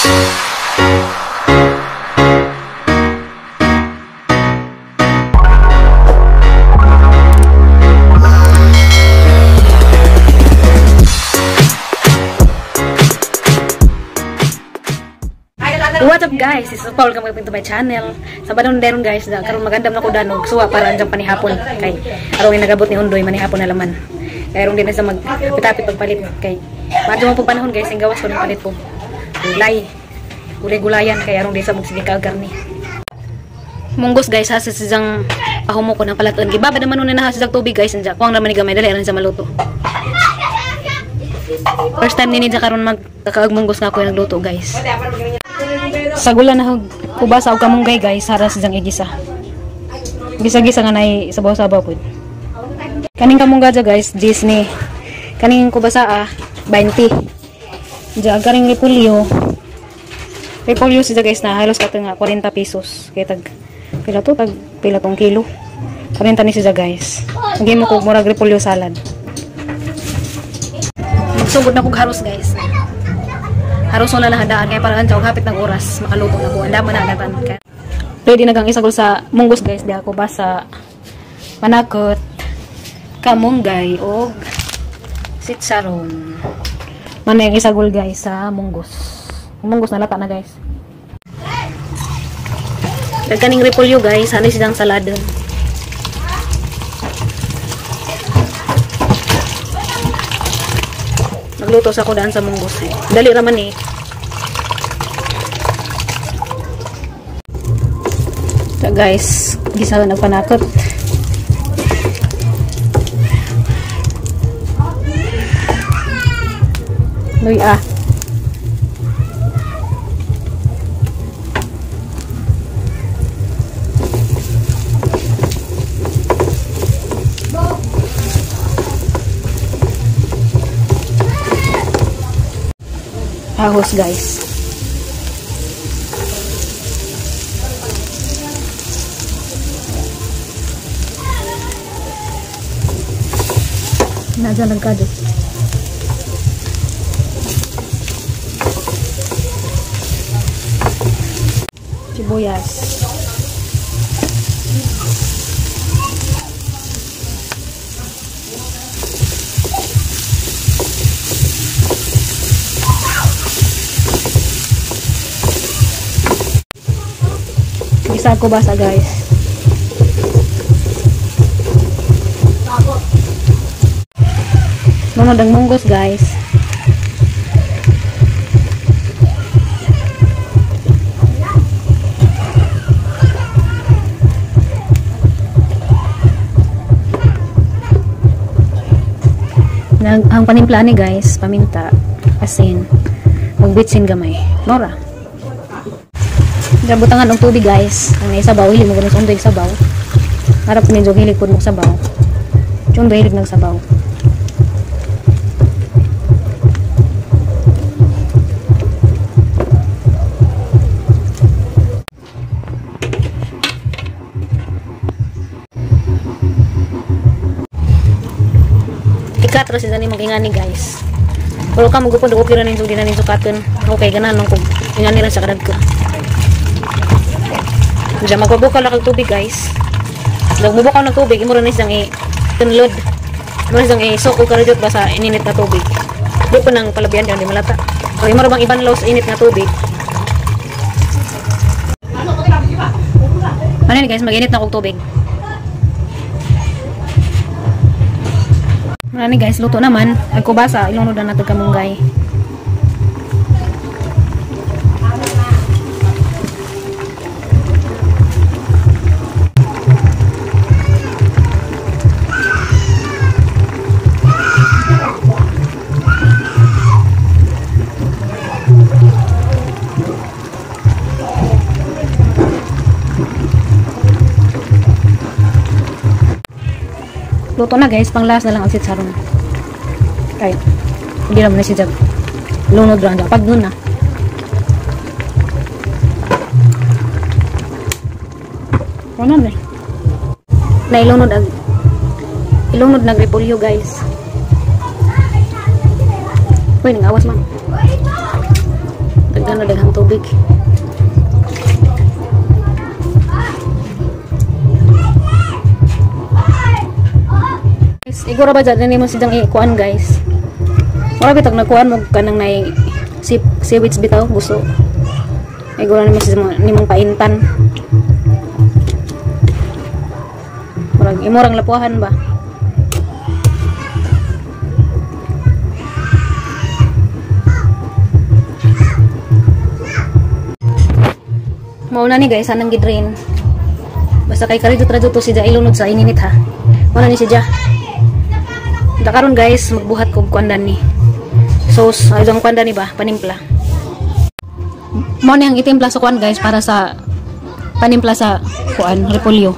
What's up guys? It's Paul, welcome back to my channel. Sa badong deron guys, da karon magandam na ko danog suwa para anjang panihapon kay aron nagabot ni Undoy manihapon na laman. Kay aron din na sa magpitapit pagpalit kay madto man pug panahon guys, ang gawas ko ng palit ko. Gulay. Gulay-gulayan kay aron di sa magsige ka karni. Munggos guys, ha sa siyang pahumo ko ng palaton. Gibaba naman una na ha sa tubig guys, anja. Kuang naman ni gamay dali aron sa maluto. First time nini karon magkakaag munggos nga ako nagluto guys. Sagula na kubasa og kamunggay guys, hara sa jang igisa. Gisa-gisa nga nay sabaw-sabaw pud. Kaning kamunggay ja guys, Disney. Kaning kubasa 20. Ja kaning repolyo. Repolyo siya guys na halos kato nga 40 pesos. Kay tag pila to, tag pila tong kilo. 40 ni siya guys. Maghimo ko murag repolyo salad. Magsugod na kog haros guys. Haros wala na handaan kaya parang andiyan hapit ng oras makaluto na ko. Andama na agatan. Ready na kang isagol sa munggos guys. Di ako basa manakot, kamunggay og sitsaron. Mana yung isagol guys sa munggos. Munggos na lata na guys. Dagkaning repolyo guys, hanay silang salad. Magluto sa ko daan sa munggos. Dali raman eh. So guys, gisa nagpanakot. Luy ah. Ahos guys. Nadyan nagkado. Sibuyas. Isa ko basa guys. Lunod ang munggos guys. Ang panimpla ni guys, paminta, asin, magbitsin gamay. Nora. Butangan og tubig guys. Ang naisabaw, hili mo ganun sa undoy sabaw. Harap medyo hilig po mo sabaw. Undoy hilig ng sabaw. Ikatro si Dani magingani guys. Pero ka magupod okay ra ninyo di na ninyo katon. Okay ganan nung kung ingani ra sa kadagko. Diyan magbubukaw lang tubig guys. Magbubukaw ng tubig, imo ra ni siyang i-tunlod. Imo ra siyang i-suko karujot ba sa ininit na tubig. Di pa nang palabian diyan di malata. So imo ra bang ibanlaw sa init na tubig. Ano ni guys, mag-init na kog tubig. Ano ni guys, luto naman. Ang kubasa, ilunod na nato kamunggay. Luto na guys, pang last na lang ang sitsaron. Kay hindi naman na siya lunod ra pag nun na. Ano na? Nailunod ang ilunod nag repolyo guys. Uy, nang awas man. Daghan na daghang tubig. Tubig. Guys, iguro ba dyan nimo silang ikuan guys. Wala bitag nagkuan mo kanang nay seaweeds bitaw gusto. Iguro nimo silang nimong paintan. Murag imurang lapuahan ba. Mauna ni guys, anang gidrain. Basta kay karidot-radot to si Ja ilunod sa ininit ha. Mauna ni si Ja. Da karon guys, magbuhat ko og kuan ni. Sauce, ay dong kuan ni ba, panimpla. Mao ni ang itimpla sa kuan guys para sa panimpla sa kuan repolyo.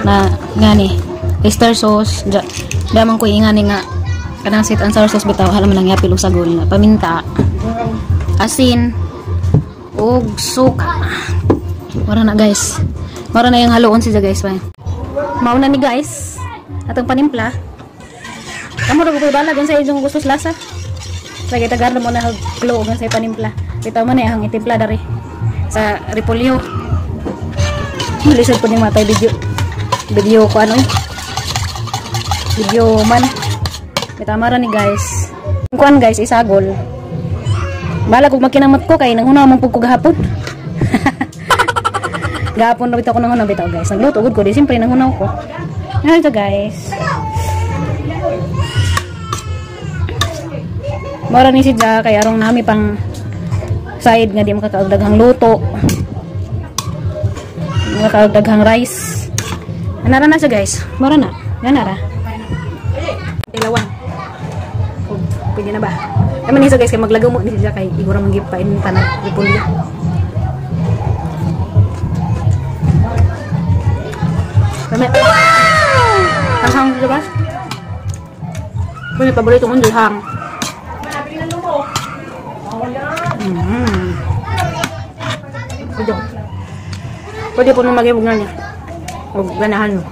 Na ngani, oyster sauce, ja, damang ko ingani nga kanang sweet and sour sauce bitaw hala man ang yapil og sagol nga paminta, asin ug suka. Mara na guys. Mara na yung haluon siya guys. Mao na ni guys atong panimpla. Kamo ra ko balag unsa inyong gusto sa lasa. Lagi tagar mo na glow og sa panimpla. Bitaw man ang itimpla dari sa repolyo. Malisod po ning matay video. Video ko ano eh. Video man. Bitaw mara ni guys. Kuan guys isagol. Balag og makinamot ko kay nanghunaw man pud ko gahapon. Gahapon na bitaw ko nanghunaw bitaw guys. Nagluto gud ko di siyempre nanghunaw ko. Ano ito guys? Mora ni si Ja kay arong nami pang side nga di makakaog daghang luto. Makakaog daghang rice. Anara na siya guys. Mora na. Ganara. Tilawan. Oh, pwede na ba? Ay man siya guys kay maglagaw mo ni si Ja kay igura man gipain tanan repolyo. Kami. Ang hang ba? Pwede paborito mong hang. Pwede. Pwede po nung mag-ibog na niya. O ganahan mo.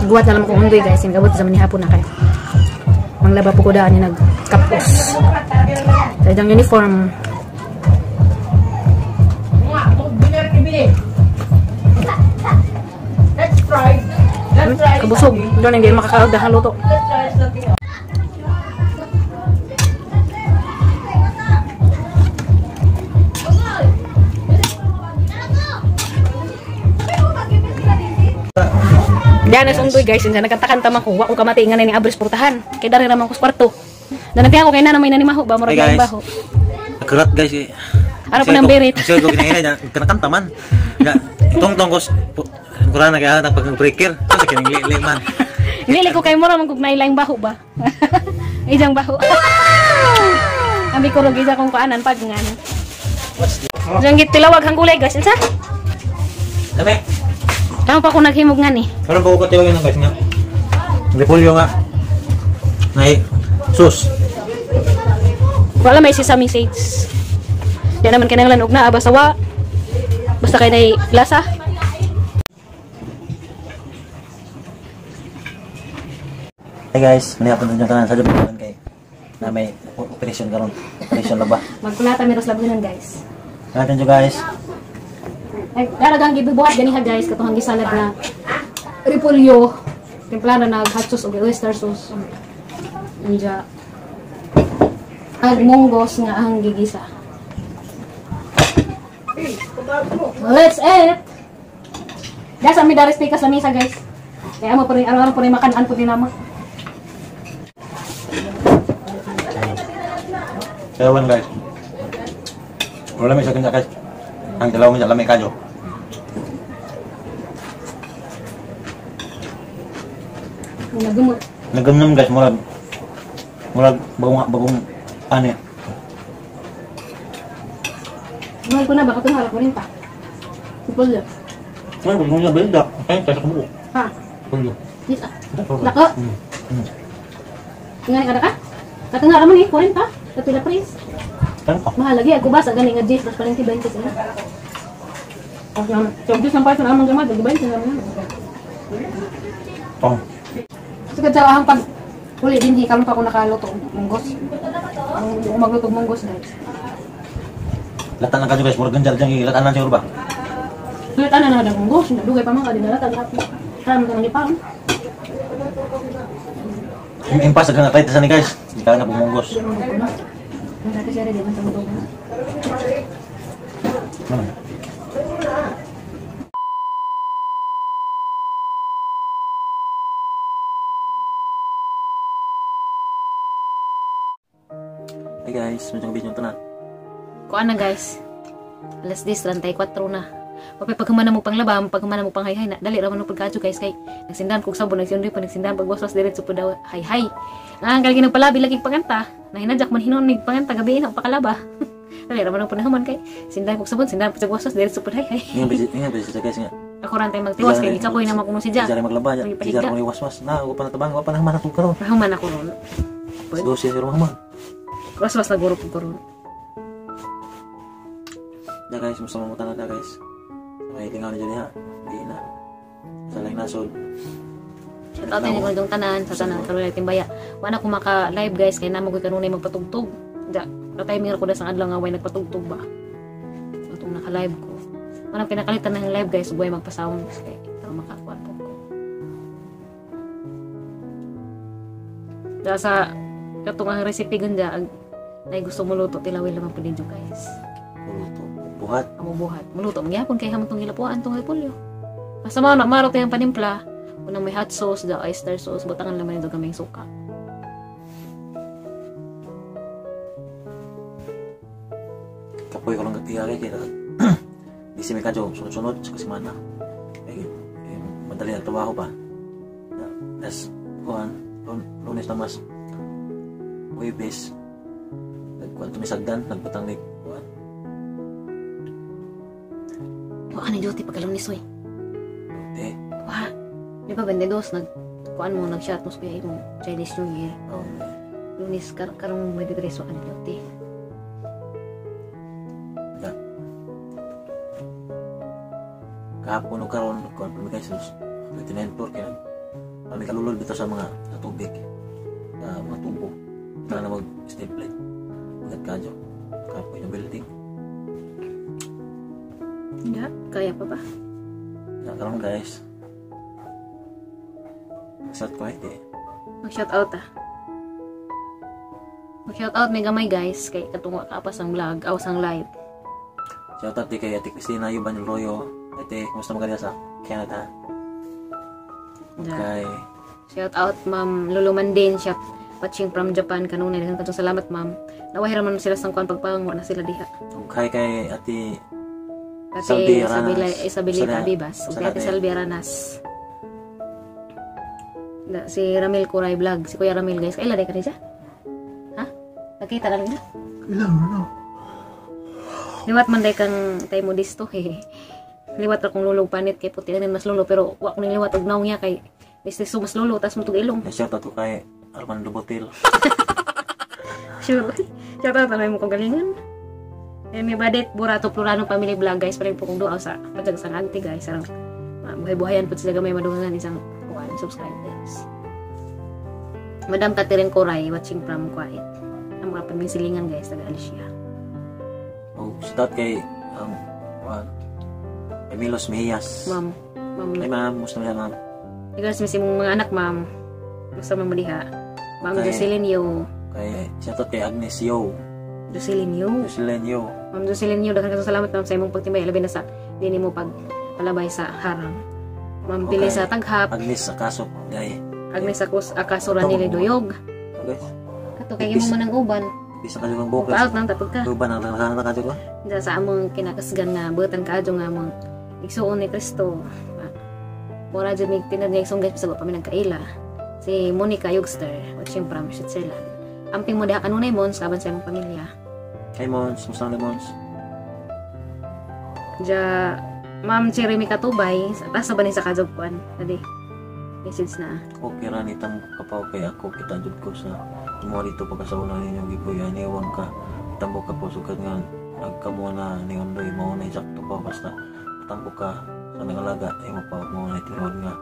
Guwat na lang kung undoy guys. Yung gabot sa manihapon na kayo. Manglaba po ko daan yung nagkapos. Sa isang uniform. Kabusog. Doon hindi makakaog dahil luto. Diyan na sundoy guys, insa nagkantakanta man ko, wa ko kamati nga ni abris portahan. Kay dari ra man ko sa kwarto. Danatihan ko kay na may nanimaho ba murag hey, baho. Kurat guys. Eh. Ano po nang berit? Siya ko ginahinay na kanakanta man. Tungtong ko kuran na kay ang pag-breaker. Sa kining lili man. Lili ko kay mura man kog nailaing baho ba. Ijang baho. Ambi ko rog isa kong kuanan pag ngan. Diyan gitilawag ang gulay guys, unsa? Dami. Tama pa ako naghimog nga ni. Karon pa ko tiwagin ng guys nga. Repolyo nga. Nay sus. Wala may sesame seeds. Di naman kinahanglan og naa basta wa. Basta kay nay lasa. Hey guys, manihapon sa tanan sa jud kay na may operation karon. Operation na ba? Magkulata mi ros labunan guys. Natin jo guys. Ay, daragang gibuhat ganiha guys katuhang gisalad na repolyo. Templada na hot sauce og oyster sauce. Anja. Ag munggos nga ang gigisa. Let's eat. Dasa mi daris pikas lamisa guys. Kaya mo puri araw-araw puri makan-an pud ni namo. Ewan guys. Wala may sa kanya guys. Ang dalawa mo lamay kayo. Nagumot. Nagumnom guys, murag murag bagong bagong ano. Mahal ko na baka tunghara ko rin pa. Pulyo. Ay, bagong na balda. Ay, kaysa ko. Ha. Pulyo. Dito. Nako. Ngani kada ka? Katunghara man eh, 40. Kapila pris. Mahal lagi ako basa gani nga 10 tapos paling 20 sila. Okay, so ng paisa namang gamad, 20 naman. Oh. Sugad sa ahang pag uli din di karon pa ako nakaluto og munggos. Magluto munggos guys. Latan lang kadyo guys, murag ganjar dyan, ilatan lang siguro ba? Latan na na munggos, dugay pa man ka dinalatan happy. Karon ka nang ipaon. Impas daghang arthritis ani guys. Hindi ka na pumunggos. Hey guys, medyo video ito na. Kuan na guys. Alas 10:34 na. Papay paghuman na mo panglaba, paghuman na mo panghay-hay na. Dali ra man mo pagkadyo guys kay nagsindahan kog sabon, nagsindahan pa nagsindahan pagwaswas diretso pud daw hay-hay. Ang kalagi nagpalabi lagi panganta. Nahinadyak man hinuon mig panganta gabi na pakalaba. Dali ra man mo panahuman kay sindahan kog sabon, sindahan pag waswas diretso pud hay-hay. Ingat busy guys nga. Ako ran tay magtiwas kay gikapoy na makuno si Ja. Diyan maglaba, diyan ko waswas na, wa pa natabang, wa pa nahuman ako karon. Nahuman ako ron. Dos siya human. Waswas na guro pud karon. Da guys, musta mo tanan da guys. May lingaw na dyan ha. Di na. Sa lang nasod. Shout out din kong tanan sa tanan karon timbaya. Wala ko maka live guys kay namo koy kanunay magpatugtog. Da, ka-timing ra ko da sang adlaw nga way nagpatugtog ba. Atong naka-live ko. Manang pinakalitan ng live guys, buhay magpasound kay para makakuan po ko. Da sa katong ang recipe ganda ag nay gusto mo luto tilawil naman pud ninyo guys. Muluto. Buhat. Amo buhat. Muluto magyapon kay hamon tong gilapuan tong repolyo. Basta mao na marot yung panimpla. Unang may hot sauce, da oyster sauce, butangan laman nito gamay suka. Kapoy ko lang gatiya kay di si may kadyo sunod-sunod sa kasimana. Eh, madali ang trabaho pa. Tas kuan Lunes na mas Huwebes. Nagkuan tumisagdan, nagbutang ni kuan. Wa ni duty pagka Lunes oy. Duty. Wa. Di ba 22 nagkuan mo nag-shot mo sa kuya mo Chinese New Year. Oh. Lunes karong 23 wa ka ni duty. Da. Kahapon og karon kuan pa mi guys 29 floor kay kami kalulol bitaw sa mga sa tubig. Sa mga tubo. Tara na mag step light. Magat kadyo. Kahapon yung building. Ya, kaya pa ba? Ya, karon guys. Shout ko eh. Mag-shout out ah. Mag-shout out may gamay guys kay katong kaapas ang vlog, awas ang live. Shout out di kay Ate Christina Yuban Royo. Ate, kumusta man sa Canada? Okay. Shout out Ma'am Lolo Mandin, shout watching from Japan kanunay daghang kadtong salamat ma'am. Nawahira man sila sa kuan pagpango na sila diha. Okay kay Ate Ate Isabelita Bibas, ug Ate Salvi Aranas. Da, si Ramil Kuray Vlog, si Kuya Ramil guys. Kaila day ka niya? Ha? Nakita lang niya? Kaila no. Liwat man day kang tay mo disto eh. Liwat ra kong lulog panit kay puti na mas lulo pero wa ko ning liwat og naong niya kay mistiso mas lulo tas mo tug ilong. Shout out ko kay Armando Botil. Sure. Shout out mo kong galingan. May Badet Burato Plurano Family Vlog guys, pa rin po kong duaw sa patag sang auntie guys. Sarang buhay-buhayan po sila gamay madungan isang kuan subscribers. Madam Catherine Koray watching from Kuwait. Ang mga pamisilingan guys taga Alicia. Oh, shout out kay Emilos Mejias. Ma'am. Ma'am. Hey ma'am, musta man ma'am? Ikaw sa imong mga anak ma'am. Musta man mo diha? Ma'am Jocelyn Yo. Kay shout out kay Agnes Yo. Jocelyn Yo. Jocelyn Yo. Ma'am Jocelyn Yo, daghan kasong salamat ma'am sa imong pagtimbay labi na sa dinhi mo pagpalabay sa harang. Ma'am Pili sa Taghap. Agnes Akaso, day. Agnes Akaso Ranili Duyog. Okay. Kato kay imo man ang uban. Bisa ka jud ang buhok. Out nang tapod ka. Uban ang nakahanap ka jud ko. Sa among kinakasgan nga butan kaadyo nga among igsuon ni Kristo. Mura jud mig tinad nga igsuon guys bisag wa pa mi nagkaila. Si Monica Yugster, watching from Switzerland. Amping mo diha kanunay Mons kaban sa imong pamilya. Hey Mons, musta na Mons? Ja, Ma'am Jeremy Katubay, sa ba ni sa kajob kuan? Adi. Message na. Okay ra ni tam kapaw kay ako kita jud ko sa imo dito pagkasauna ninyo gipoy aniwang ka tambo ka po sukad nga nagkamo na ni Ondoy mao na sakto pa basta tambo ka sa nangalaga imo pa mao na tinuod nga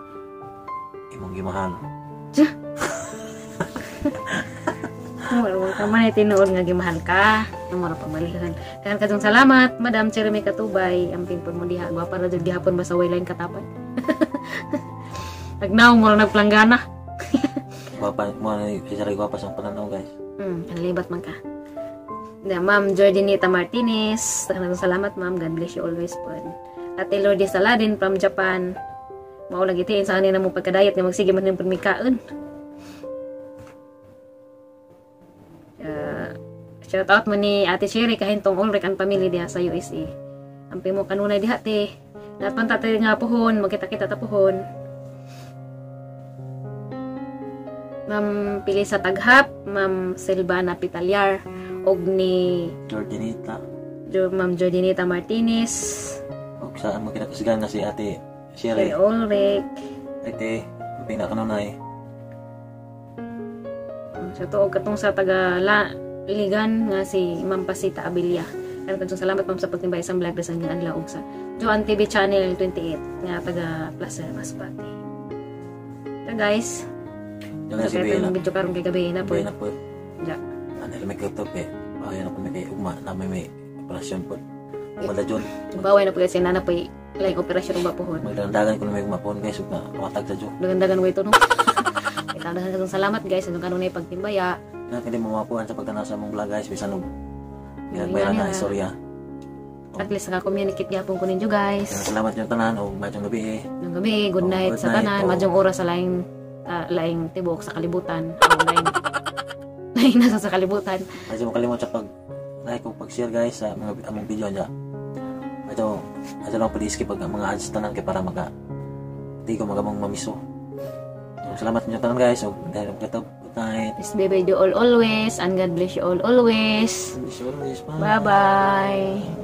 imong gimahal. Ja. Mura ka man ay tinuod nga gimahal ka. Mura pamalihan. Kan kadtong salamat, Madam Jeremy Katubay. Amping pud mo diha. Gwapa ra jud gihapon basta way lain katapad. Tagnaw mo nagplanggana. Gwapa mo na isa rin, gwapa sa pananaw, guys. Ang libat man ka. Da, Ma'am Jordinita Martinez. Daghang salamat, ma'am. God bless you always po. Ate Lourdes Saladin from Japan. Mao lagi tiin sa kanina mo pagkadayat nga magsige man ng pamikaon. Shout out mo ni Ate Sherry kahintong Ulrich ang pamilya diha sa USA. Ampi mo kanunay diha, te. Lahat man tatay nga puhon, magkita-kita ta puhon. Ma'am Pilisa Taghap, Ma'am Silvana Pitalyar, og ni Jordinita. Ma'am Jordinita Martinez, Og saan mo kinakasigan nga si Ate Sherry. Sherry Ulrich. Ate, amping na kanunay. Sa tuog katong sa taga Ligan nga si Ma'am Pasita Abilia. Kan kadtong salamat, ma'am, sa pagtimbay isang vlog bisan nga adlaw og sa Joan TV Channel 28 nga taga Placer Masbate. So guys, Yung nga si sa Bea na. video karon kay gabi na po. Bea na po. Ja. Ano may krypto pe. Bagay na po may kay ugma na may operasyon po. Wala dyan. Baway na po kasi nana po like operasyon ba pohon. Magdandagan ko na may ugma po, guys. Ugma matag sa dyan. Dagandagan ko ito no. Kaya daghang salamat, guys sa kanunay pagtimbaya. Na hindi mo makuha sa pagtanaw sa mong vlog, guys. Bisan og ginagbayaran na istorya. At least naka-communicate gyapon ko ninyo, guys. Salamat yung tanan o maayong gabi eh. Nang gabi, good Oh, night good sa night, tanan. oh. Madyong oras sa laing tibok sa kalibutan. O laing nasa sa kalibutan. Medyo makalimot sa pag like o pag-share, guys, sa mga among video niya. Ito, ito lang pwede skip pag mga ads tanan kay para maka di ko magamong mamiso. So, salamat inyo tanan, guys. So, dahil good night. Peace be with you all always and God bless you all always. Always, bye. Bye-bye.